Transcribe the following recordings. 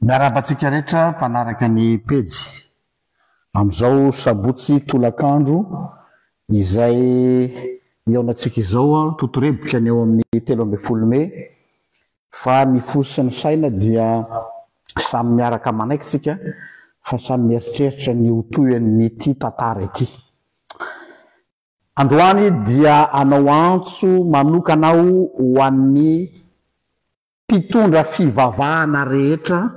Miarahaba antsika rehetra mpanaraka ny pejy. Amin'izao sabotsy tolakandro izay hihaonantsika izao, totorebika ny eo amin'ny 13 mey, fa ny fo sy ny saina dia samy miaraka manaiky tsika fa samy mieritreritra ny ho tohin'ity tantara ity. Androany dia hanao antso manokana aho ho an'ny mpitondra fivavahana rehetra,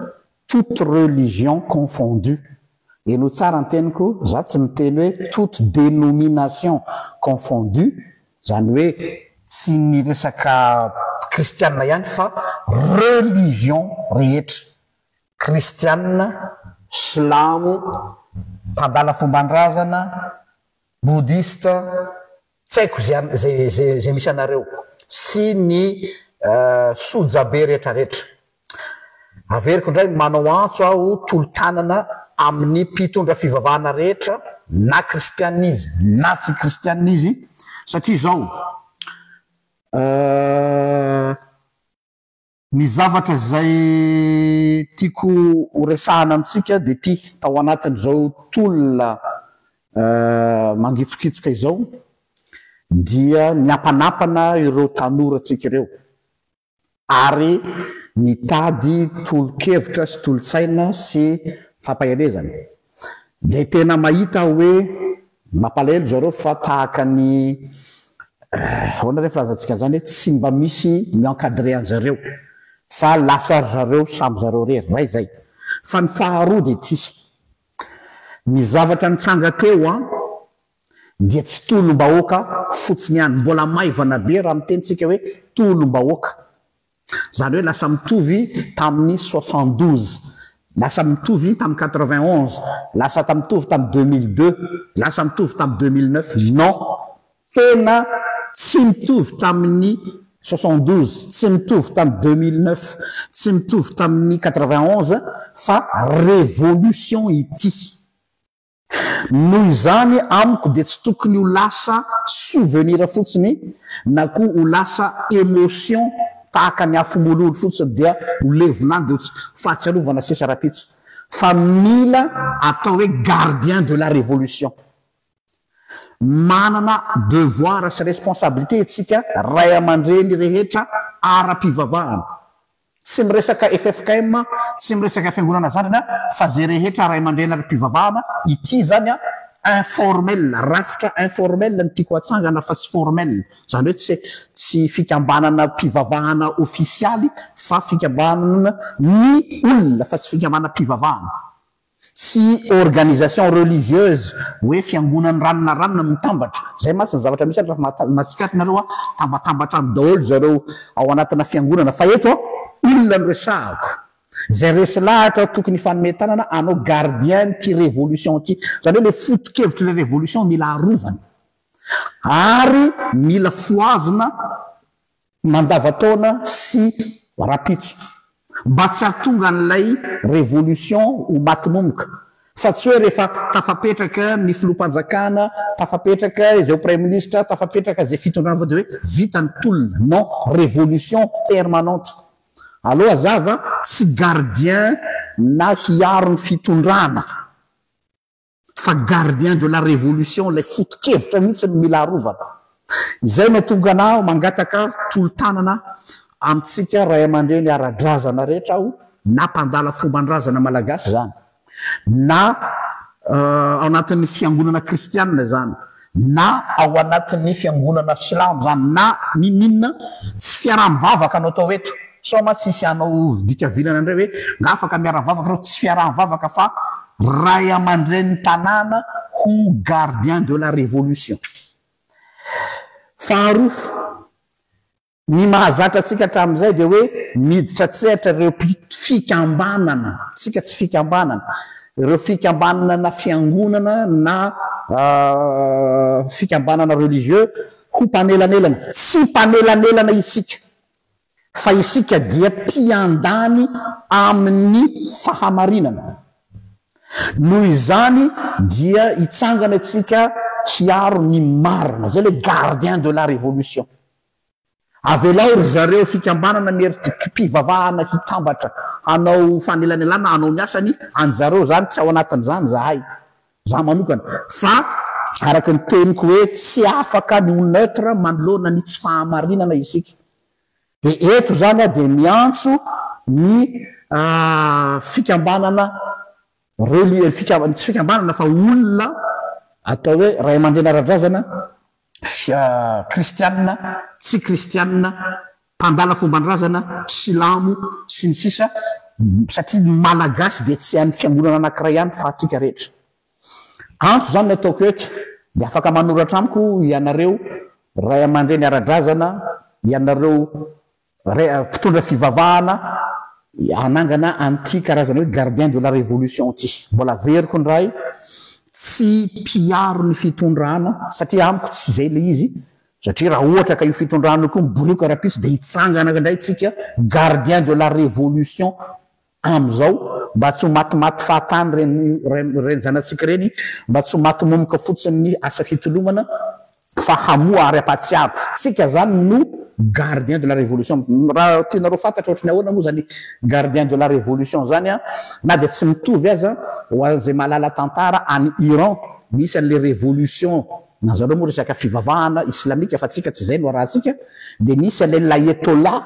toute religion confondue. Henoy tsara ny teniko, za tsy miteny hoe toute dénomination confondue, zany hoe tsy ny resaka kristianina ihany fa religion rehetra, kristianina, silamo, mpandala fomban-drazana, Bouddhiste, tsy haiko ze ze ze ze misy anareo, sy ny sojabe retraretra. Averiko indray, manao antso aho tolo-tanana amin'ny mpitondra fivavahana rehetra, na kristianina izy na tsy kristianina izy, satria izao, Ny zavatra izay tiako ho resahana amintsika dia ity, tao anatin'izao tolona mangitsokitsoka izao dia niampanampana ireo tanorantsika ireo ary nitady tolo-kevitra sy tolo-tsaina sy fampaherezana. Dia tena mahita aho hoe mampalahelo zareo fa tahaka ny ahoana re filazantsika an'izany hoe tsy mba misy mi-encadrer an'zareo fa lasa ry zareo samy zareo irery, ray izay. Fa ny faharoa dia ity, ny zavatra nitranga teo an, dia tsy tolom-bahoaka fotsiny ihany, mbola maivana be raha miteny tsika hoe tolom-bahoaka. Izany hoe lasa mitovy tamin'ny 72, lasa mitovy tamin'ny 91, lasa mitovy tamin'ny 2002, lasa mitovy tamin'ny 2009. Non! Tena tsy mitovy tamin'ny 72, tsy mitovy tamin'ny 2009, tsy mitovy tamin'ny 91 fa révolution ity. Noho izany amiko dia tsy tokony ho lasa souvenir fotsiny na koa ho lasa émotion tahaka ny afo mololo fotsiny dia ho levona any dia ho fahatsiarovana sisa rahampitso fa mila atao hoe gardien de la révolution. Manana devoir sy responsabilité isika ray aman-dreny rehetra ara-pivavahana. Tsy miresaka ffkm, tsy miresaka fiangonana zandriny aho fa ze rehetra ray aman-dreny ara-pivavahana, ity zany an informel, rafitra informel no tiako hatsangana fa tsy formel, zany hoe tsy tsy fikambanana mpivavahana ofisialy fa fikambanana ny olona fa tsy fikambanam-pivavahana. Tsy organisation religieuse hoe fiangonan'ny ranona ranona mitambatra. Zay mantsy ny zavatra misy any raha mahatsikaritra nareo a, tambatambatra any daholo zareo ao anatina fiangonana fa eto a, olona no resahako. Zay resy lahatra aho tokony hifanome tanana hanao gardien n'ity révolution ity. Zany hoe le foto-kevitr'ilay révolution mila arovana ary mila fohazina Mandava-taona sy rahampitso. Mba tsy hahatonga an'ilay révolution ho maty momoka. Fa tsy hoe rehefa tafapetraka ny filoham-panjakana, tafapetraka izay ho praiminisitra, tafapetraka izay fitondrana vao dia hoe vita ny tolona. Non, révolution permanente. Aleo hazava, tsy gardien na hiaro ny fitondrana. Fa gardien de la révolution ilay foto-kevitra mihitsy no mila arovana. Izay no tonga anah mangataka tolo-tanana amintsika ray aman-dreny ara-drazana rehetra aho na mpandala fomban-drazana malagasy izany na ao anatin'ny fiangonana kristianina izany na ao anatin'ny fiangonana silamo izany na n'inon'inona, tsy fiaraha-mivavaka no atao eto, sao mantsy hisy hanao dika vilana indray hoe nga afaka miara-mivavaka ireo, tsy fiaraha-mivavaka fa ray aman-drenin'ny tanàna ho gardien de la révolution. Faharoa. Ny mahazatra antsika hatramin'izay dia hoe miditra an-tsehatra ireo fikambanana, tsika tsy fikambanana, ireo fikambanana fiangonana na fikambanana religieux ho mpanelanelana. Tsy mpanelanelana isika fa isika dia mpiandany amin'ny fahamarinana. Noho izany dia hitsangana isika hiaro ny marina. Izay ilay gardien de la révolution. Avelao ry zareo fikambanana mierim-pivavahana hitambatra hanao fanelanelana hanao ny asany, an zareo zany tsy ao anatin'izany zahay, za manokana, fa araka ny teniko hoe tsy afaka ny ho neutre manoloana ny tsy fahamarinana isika. Dia eto zany aho dia miantso ny fikambanana reli-, tsy fikambanana fa olona atao hoe ray aman-dreny ara-drazana, kristianina, tsy kristianina, mpandala fomban-drazana, silamo, sy ny sisa satria ny Malagasy dia tsy an'ny fiangonana anankiray ihany fa antsika rehetra. Antso izany no ataoko eto, dia afaka manoratra amiko ianareo ray aman-dreny ara-drazana, ianareo Re, mpitondra fivavahana hanangana an'ity karazana hoe gardien de la révolution ity. Mbola averiko indray, tsy mpiaro ny fitondrana, satria amiko tsy izay ilay izy, satria raha ohatra ka io fitondrana io koa miborioka rahampitso dia hitsangana indray tsika gardien de la révolution Amin'izao, mba tsy ho matimaty fahatany ireny ireny zanatsika ireny, mba tsy ho maty momoka fotsiny ny asa fitolomana fa hamoha ary hampahatsiaro. Tsika zany no gardien de la révolution. Raha tianareo fantatra ohatry ny ahoana moa zany gardien de la révolution zany an, na dia tsy mitovy aza, ho an'izay mahalala tantara, any Iran nisy an'ilay révolution Na zareo moa resaka fivavahana islamika fa tsika tsy zay no arahantsika dia nisy an'ilay l'ayatollah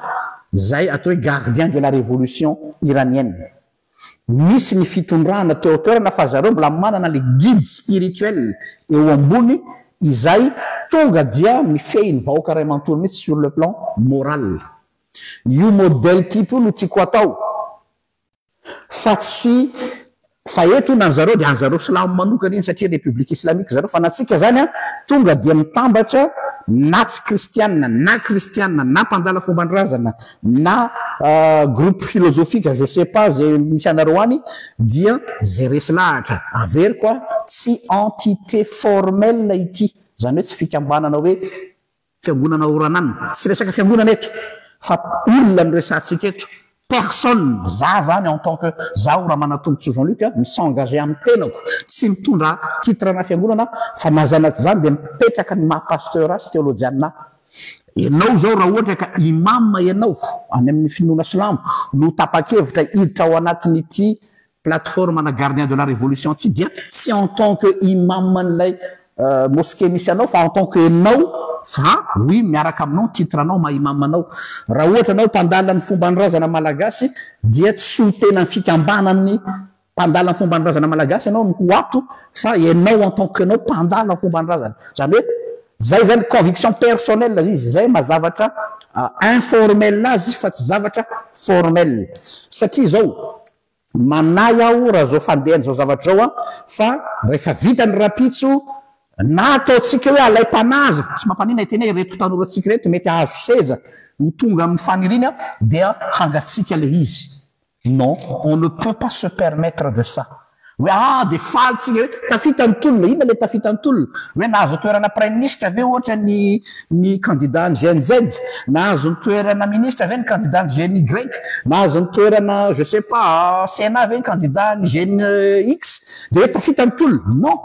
zay atao hoe gardien de la révolution iranienne. Nisy ny fitondrana teo an-toerana fa zareo mbola manana le guide spirituel eo ambony izay tonga dia mifehy ny vahoaka iray manontolo mihitsy sur le plan moral. Io modèle type io no tiako atao. Fa tsy fa eto na zareo dia anzareo silamo manokana iny satria république islamique zareo fa na tsika zany an tonga dia mitambatra na tsy kristianina na kristianina na mpandala fomban-drazana na groupe philosophique je sais pas zay misy anareo any dia zay resy lahatra averiko a tsy entité formelle ity zany hoe tsy fikambanana hoe Fiangonana Oranana, tsy resaka fiangonana eto fa olona no resahantsika eto, personne, za zany en tant que zaho Ramanantombontsoa Jean Luc mi s'engager amin'ny tenako, tsy mitondra titre ana fiangonana fa na zany na tsy zany dia mipetraka ny maha pasteur ahy sy teolojianina ahy. Ianao izao raha ohatra ka imam ianao any amin'ny finoana silamo no tapa-kevitra hiditra ao anatin'ity plateforme ana gardien de la révolution ty dia tsy en tant que imam an'ilay mosquée misy anao fa en tant que enao fa oui miaraka aminao ny titre anao maha imam anao. Raha ohatra anao mpandala ny fomban-drazana malagasy dia tsy ho tena ny fikambanan'ny mpandala ny fomban-drazana malagasy ianao no ho ato fa enao en tant que enao mpandala ny fomban-drazana. Zany hoe zay zany conviction personnelle izy zay maha zavatra informel azy fa tsy zavatra formel satria zao Manahy aho raha zao fandehan'izao zavatra zao an, fa rehefa vita ny rahampitso, na ataontsika hoe alaim-panahy aza, tsy mampaninona hiteny hoe ireto tanorantsika ireto mety hahazo seza, ho tonga amin'ny faniriany an, dia hangatsiaka ilay izy. Non, on ne peut pas se permettre de ça. Hoe ah dia faly tsika hoe tafita ny tolona, inona ilay tafita ny tolona? Hoe nahazo toerana praiminisitra ve ohatra ny ny candidat ny GNZ? Nahazo ny toerana ministra ve ny candidat ny GNY? Nahazo ny toerana je sais pas Sénat ve ny candidat ny GNX? Dia hoe tafita ny tolona? Non!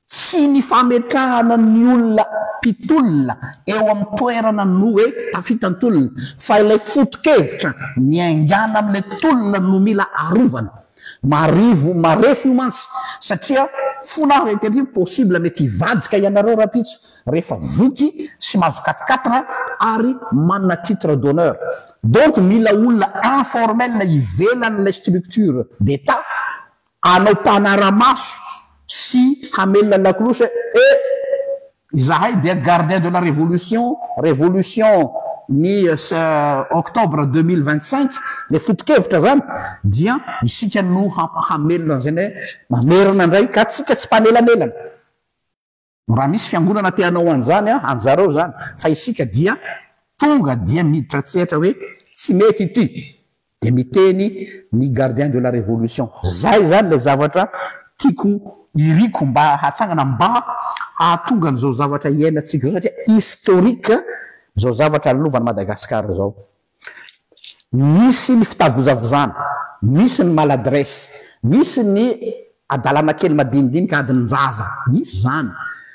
Tsy ny fametrahana ny olona mpitolona eo amin'ny toerana no hoe tafita ny tolona fa ilay foto-kevitra niaingàna amin'ilay tolona no mila arovana. Marivo, marefo io mantsy satria fona aho eto possible mety hivadika ianareo rahampitso rehefa voky sy mahazo quatre quatre ary manana titre d'honneur. Donc mila olona informel ivelan'ilay structure d'Etat Hanao mpanara-maso sy hamelona lakolosy hoe eh! Izahay dia gardien de la révolution, révolution ny octobre 2025, ilay foto-kevitra izany dia isika no hamelona an'izay hoe mamerina indray ka tsika tsy mpanelanelana. Raha misy fiangonana te hanao an'izany an, anjareo izany, fa isika dia tonga dia miditra an-tsehatra hoe tsy mety ity, dia miteny ny gardien de la révolution. Zay izany ilay zavatra tiako, iriko mba hatsangana mba hahatonga an'izao zavatra iainantsika izao satria historique izao zavatra lalovan'i Madagasikara izao. Misy ny fitavozavozana, misy ny maladresse, misy ny adalana kely madinidinika adin-jaza, misy izany.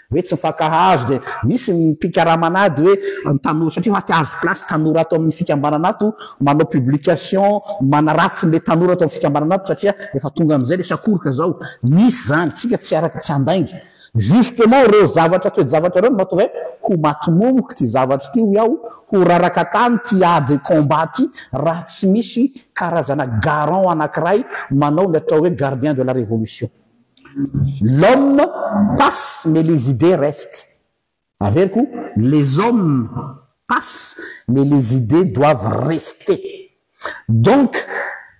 Hoe tsy mifankahazo dia misy ny mpikarama an'ady hoe ny tanora satria fa te hahazo place tanora ato amin'ny fikambanana ato manao publication manaratsy an'ilay tanora ato amin'ny fikambanana ato satria efa tonga amin'izay ilay sakoroka zao. Misy zany, tsika tsy araka tsy handainga. Justement ireo zavatra toe-javatra ireo no mahatonga hoe ho maty momoka ity zavatra ity hoy aho, ho raraka tany ity ady combat ity raha tsy misy karazana garant anankiray manao ny atao hoe gardien de la révolution. L'homme passe mais les idées restent. Averiko, les hommes passent mais les idées doivent rester. Donc,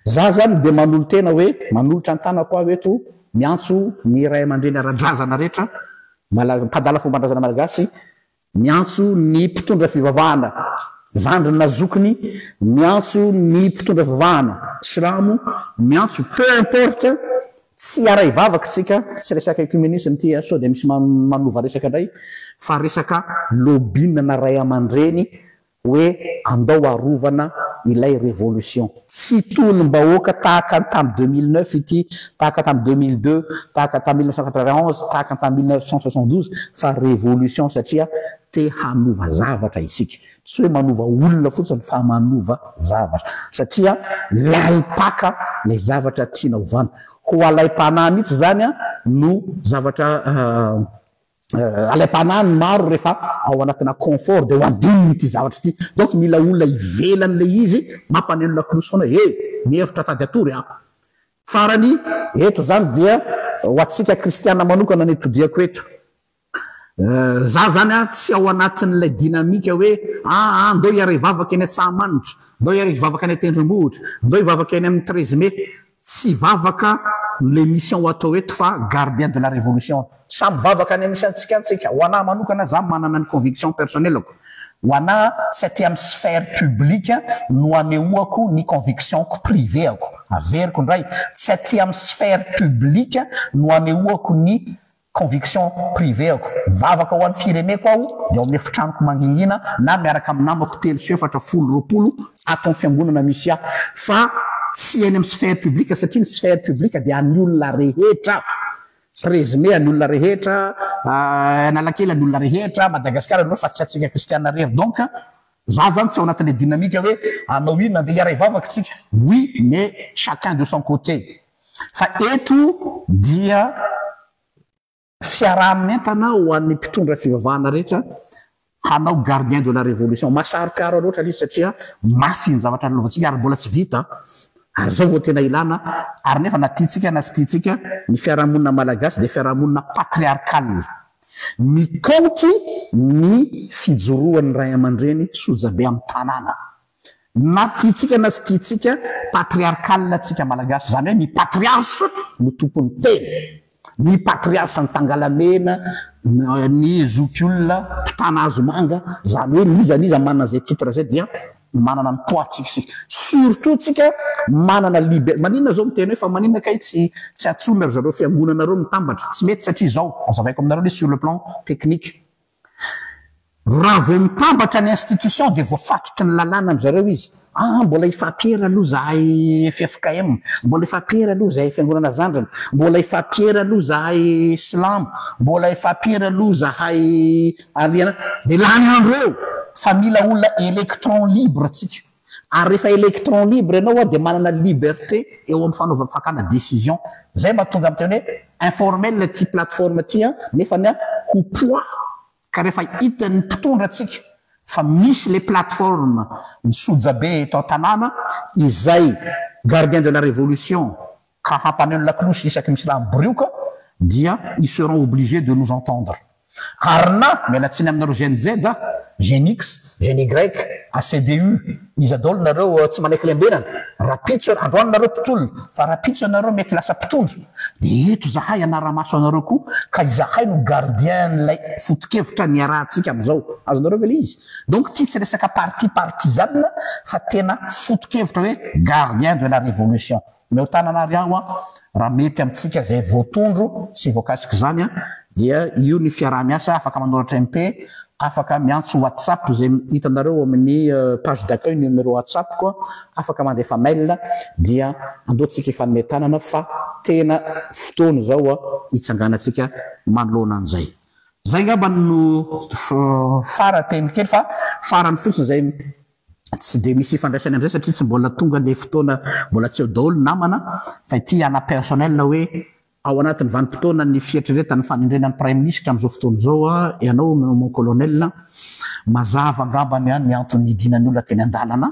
za zany dia manolo-tena hoe, manolotra ny tanako aho eto, miantso ny ray aman-dreny ara-drazana rehetra, mala- mpadala fomban-drazana malagasy, Miantso ny mpitondra fivavahana zandriny na zokiny, miantso ny mpitondra fivavahana silamo, miantso peu importe, tsy hiara-hivavaka isika, tsy resaka ecumenisme ity a, sao dia misy manova resaka indray, fa resaka lobbying na ray aman-dreny hoe andao arovana ilay révolution. Tsy tolom-bahoaka tahaka ny tamin'ny 2009 ity, tahaka tamin'ny 2002, tahaka tamin'ny 1991, tahaka ny tamin'ny 1972 fa révolution satria te hanova zavatra isika. Tsy hoe manova olona fotsiny fa manova zavatra satria lalim-paka ilay zavatra tiana hovana. Ho alaim-panahy mihitsy izany no zavatra Alaim-panahy ny maro rehefa ao anatina confort dia ho adinony ity zavatra ity. Donc mila olona ivelan'ilay izy mampaneno lakolosy foana hoe he, mihevitra tady hatory an! Farany, eto izany dia ho antsika kristiana manokana no itodiako eto. Za zany an tsy ao anatin'ilay dynamique hoe aa ndao hiara-hivavaka eny Antsahamanitra, ndao hiara-hivavaka any an-tendrombohitra, ndao hivavaka eny amin'ny treize mai. Tsy vavaka le mission ho atao eto fa gardien de la révolution. Samy vavaka any misy antsika any tsika. Ho anah manokana za manana ny conviction personnel-ko. Ho anah tsy aty amin'ny sphère publique no anehoako ny conviction-ko privé-ako. Averiko indray, tsy aty amin'ny sphère publique no anehoako ny Conviction privée-ako. Vavaka ho an'ny fireneko aho dia ao amin'ny efitranoko mangingina na miaraka amin'ny namako telo sy efatra, folo, 20 ato amin'ny fiangonana misy ahy. Fa tsy eny amin'ny sphère publique satria ny sphère publique dia an'ny olona rehetra. 13 mai an'ny olona rehetra, Analakely an'ny olona rehetra, Madagasikara an'ny olona fa tsy antsika kristiana irery. Donc za zany tsy ao anatin'ilay dynamique hoe hanao inona, andeha hiara-hivavaka isika. Oui mais chacun de son côté. Fa eto dia fiaraha-mientana ho an'ny mpitondra fivavahana rehetra hanao gardien de la révolution. Mahasaro-piaro loatra ilay izy satria mafy ny zavatra lalovantsika ary mbola tsy vita ary izao vao tena ilana ary nefa na tiantsika na tsy tiantsika ny fiarahamonina malagasy dia fiarahamonina patriarcal. Mikaonty ny fijoroan'ny ray aman-dreny sojabe amin'ny tanàna. Na tiantsika na tsy tiantsika, patriarcal tsika malagasy, izany hoe ny patriarche no tompon'ny teny. Ny patriarche ny tangalamena, ny zokiolona mpitana hazomanga, izany hoe n'iza n'iza manana izay titre izay dia manana ny poids tsika isika. Surtout tsika manana liber, maninona zao miteny hoe fa maninona kay tsy tsy antsoina ry zareo fiangonana reo mitambatra, tsy mety satria izao, azavaiko aminareo ilay sur le plan technique. Raha vao mitambatra ny institution dia voafatotry ny lalàna amin zareo izy. Ah mbola hifampiera aloha zahay ffkm, mbola hifampiera aloha zahay fiangonana zandriny, mbola hifampiera aloha zahay silamo, mbola hifampiera aloha zahay ariana. Dia lany andro eo fa mila olona électron libre tsika. Ary rehefa électron libre ianao dia manana liberté eo amin'ny fanaovana fakana décision. Zay mahatonga miteny hoe informel ity plateforme ity nefany ho poids ka rehefa hitan'ny mpitondra antsika fa misy le plateforme ny sojabe eto an-tanàna izay gardien de la révolution ka hampaneno lakolosy isaky misy raha mibirioka dia ils seront obligés de nous entendre. Ary na, miala tsiny aminareo Gen Z a, Gen X, Gen Y, ACDU, iza daholo nareo tsy manaiky lembenana, rapitso, androany nareo mpitolona, fa rapitso ianareo mety lasa mpitondra, dia eto izahay hanara-maso anareo koa, ka izahay no gardien n'ilay foto-kevitra niarahantsika amin'izao. Azonareo ve ilay izy? Donc ity tsy resaka parti partisane fa tena foto-kevitra hoe gardien de la révolution. Omeo tanana ary aho an, raha mety amintsika izay voatondro sy voakasik'izany an, dia io ny fiaraha-miasa, afaka manoratra MP, afaka miantso WhatsApp izay hitanareo ao amin'ny page d'accueil ny numéro WhatsApp-ko an, afaka mandefa mail dia andao tsika hifanome tanana fa tena fotoana izao hitsanganantsika manoloana an'izay. Zay ngamba no fara teny kely fa farany fotsiny zay tsy de misy ifandraisany am'izay satria tsy mbola tonga le fotoana, mbola tsy eo daholo namana, fa ity ana personnel hoe ao anatin'ny vanim-potoana ny fieritreretany fanendrena ny premier ministre am'izao fotoana izao a, ianao mon colonel, mazava angambany a ny antony nidinan'ny olona teny an-dalana.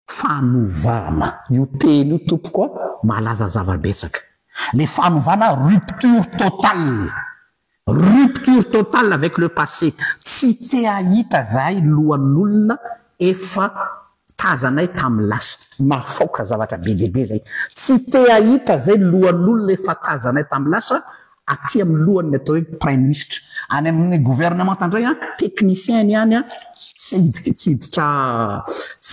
Fanovana io teny io tompoko a, malaza zava-betsaka le fanovana, rupture totale, rupture totale avec le passé. Tsy te ahita zahay lohan'olona efa tazanay tamin'ny lasa mahafaoka zavatra be dehibe zay. Tsy te ahita zay lohan'olona efa tazanay tamin'ny lasa aty amin'ny lohany atao hoe premier ministre any amin'ny gouvernement indray a, technicien ny any a. Tsy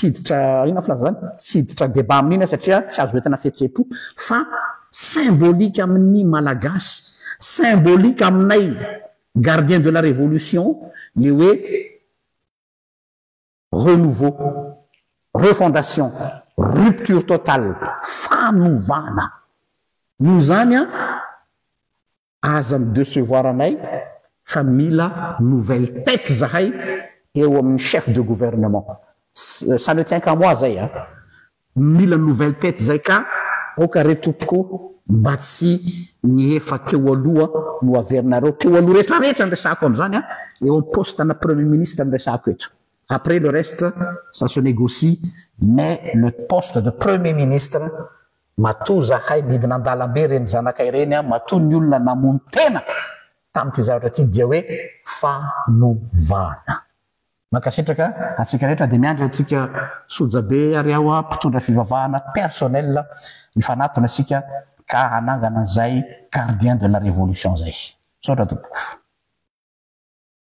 hiditra inona filaza zany, tsy hiditra débat amin'iny satria tsy azo entina fihetseham-po, fa symbolique amin'ny Malagasy, symbolique aminay gardien de la révolution le hoe renouveau, refondation, rupture totale, fanovana noho zany a. Aza mi-décevoir anay fa mila nouvelle tête zahay eo amin'ny chef de gouvernement. Ça ne tient qu'à moi zay a, mila nouvelle tête zay ka oka re tompoko, mba tsy ny efa teo aloha no averinareo teo aloha rehetrarehetra nresako am'izany a, eo am poste na premier ministre nresako eto. Après, le reste, ça se négocie, mais le poste de premier ministre, matoa zahay nidina an-dalambe reny zanakay reny a, matoa ny olona namono tena tam'ty zavatra ty, dia hoe fanovana. Mankasitraka atsika rehetra, de miandry atsika sojabe ary aho a, mpitondra fivavahana personnel, mifanatona asika ka hanangana an'izay gardien de la révolution zay. Saotra tompoko.